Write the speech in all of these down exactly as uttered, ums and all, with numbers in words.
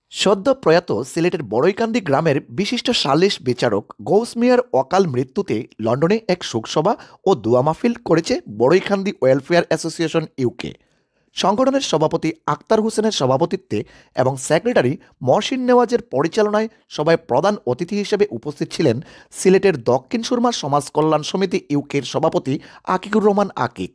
সদ্য প্রয়াত সিলেটের বড়ইকান্দি গ্রামের বিশিষ্ট সালিশ বিচারক গৌস মিয়ার অকাল মৃত্যুতে লন্ডনে এক শোকসভা ও দোয়া মাহফিল করেছে বড়ইকান্দি ওয়েলফেয়ার অ্যাসোসিয়েশন ইউকে। সংগঠনের সভাপতি আক্তার হোসেনের সভাপতিত্বে এবং সেক্রেটারি মহসিন নেওয়াজের পরিচালনায় সভায় প্রধান অতিথি হিসেবে উপস্থিত ছিলেন সিলেটের দক্ষিণ সুরমা সমাজ কল্যাণ সমিতি ইউকের সভাপতি আকিকুর রহমান আকিক।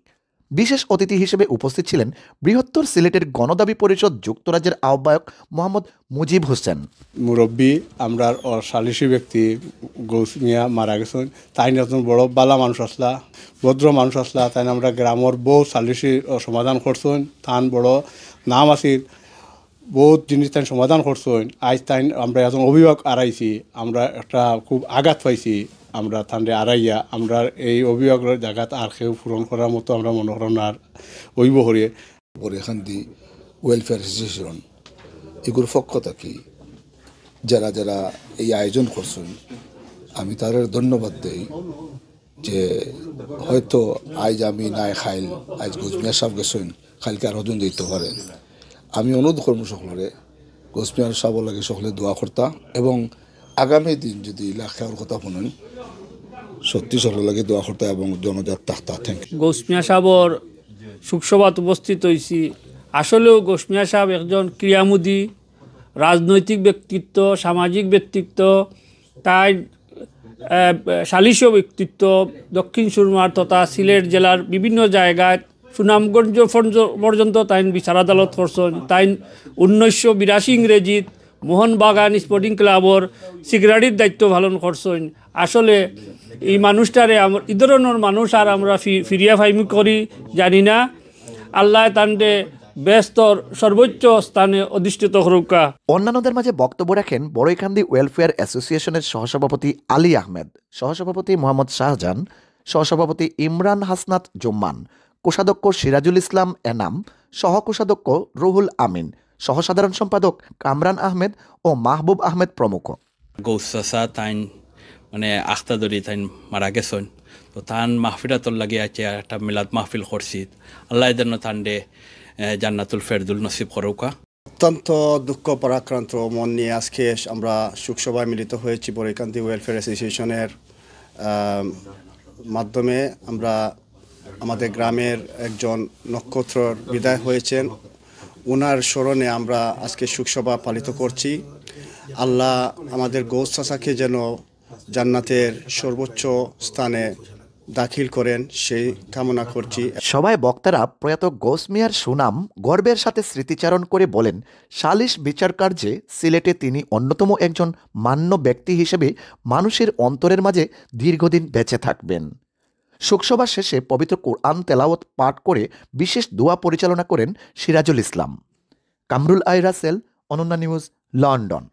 বিশেষ অতিথি হিসেবে উপস্থিত ছিলেন বৃহত্তর সিলেটের গণদাবি পরিষদ যুক্তরাজ্যের আহ্বায়ক মোহাম্মদ মুজিব হোসেন। মুরব্বী, আমরার অ-, সালিশি ব্যক্তি গৌস মিয়া মারা গেছইন। তাইন একজন বড় বালা মানুষ আছলা, ভদ্র মানুষ আছলা। তাইন আমরার গ্রামর বউত সালিশি, অ, সমাধান করছইন। তান বড় নাম আছিল, বউত জিনিস তাইন সমাধান করছইন। আইজ তাইন আমরা একজন অভিভাবক আরাইছি, আমরা একটা খুব আঘাত পাইছি। আমরা তানরে আরাইয়া, আমরা এই অভিভাবকর জাগাত আর কেউ পূরণ করার মতো আমরা মনে করি না আর অইব করিয়ে। বড়ইকান্দি ওয়েলফেয়ার অ্যাসোসিয়েশন এগুর পক্ষ থাকি যারা যারা এই আয়োজন করছইন, আমি তারার ধন্যবাদ দেই যে হয়তো আইজ আমি নাই খাইল, আইজ গৌস মিয়া সাব গেছইন, কাইলকে আর হদিন দিতে পারেন। আমি অনুরোধ করমু সকলরে গৌস মিয়া সাবর লাগি সকলে দোয়া করতা এবং আগামী দিন যদি ইলা খেয়ার কথা হুনইন, সত্যি সকলর লাগি দোয়া করতা এবং জনজাত থাকতা। Thank you. গৌস মিয়া সাবর শোকসভাত উপস্থিত হইছি। আসলেও গৌস মিয়া সাব একজন ক্রিয়ামোদী রাজনৈতিক ব্যক্তিত্ব, সামাজিক ব্যক্তিত্ব, তাই আহ, সালিশীয় ব্যক্তিত্ব। দক্ষিণ সুরমার তথা সিলেট জেলার বিভিন্ন জায়গায় সুনামগঞ্জ পর্য-, পর্যন্ত তাইন বিচার আদালত করছইন। তাইন উনিশশো বিরাশি ইংরেজিত মোহনবাগান স্পোর্টিং ক্লাবর সেক্রেটারির দায়িত্ব পালন করছইন। আসলে এই মানুষটারে আম-, এই ধরনের মানুষ আর আমরা ফি-, ফিরিয়া পাইমু করি জানি না। আল্লাহ তানরে বেহেস্তর সর্বোচ্চ স্থানে অধিষ্ঠিত করুক্কা। অন্যান্যদের মাঝে বক্তব্য রাখেন বড়ইকান্দি ওয়েলফেয়ার অ্যাসোসিয়েশনের সহসভাপতি আলী আহমেদ, সহসভাপতি মোহাম্মদ শাহজাহান, সহসভাপতি ইমরান হাসনাত জুম্মান, কোষাধ্যক্ষ সিরাজুল ইসলাম এনাম, সহকোষাধ্যক্ষ রুহুল আমিন, সহসাধারণ সম্পাদক কামরান আহমেদ ও মাহবুব আহমেদ প্রমুখ। গৌস চাচা তাইন মানে আখতা ধরি তাইন মারা গেছইন। তো তান মাহফিরাতর লাগি আইজ একটা মিলাদ মাহফিল করছি। আল্লাহ যেন তানরে, এ, জান্নাতুল ফেরদৌস নসিব করুক্কা। অত্যন্ত দুঃখ পরাক্রান্ত মন নিয়ে আজকে আমরা শোকসভায় মিলিত হয়েছি বড়ইকান্দি ওয়েলফেয়ার অ্যাসোসিয়েশনের, আহ, মাধ্যমে। আমরা আমাদের গ্রামের একজন নক্ষত্রর বিদায় হয়েছেন, ওনার স্মরণে আমরা আজকে শোকসভা পালিত করছি। আল্লাহ আমাদের গৌস চাচাকে যেন জান্নাতের সর্বোচ্চ স্থানে দাখিল করেন, সেই কামনা করছি। সভায় বক্তারা প্রয়াত গৌস মিয়ার সুনাম গর্বের সাথে স্মৃতিচারণ করে বলেন, সালিশ বিচার কার্যে সিলেটে তিনি অন্যতম একজন মান্য ব্যক্তি হিসেবে মানুষের অন্তরের মাঝে দীর্ঘদিন বেঁচে থাকবেন। শোকসভা শেষে পবিত্র কোরআন তেলাওয়াত পাঠ করে বিশেষ দোয়া পরিচালনা করেন সিরাজুল ইসলাম। কামরুল আই রাসেল, অনন্যা নিউজ, লন্ডন।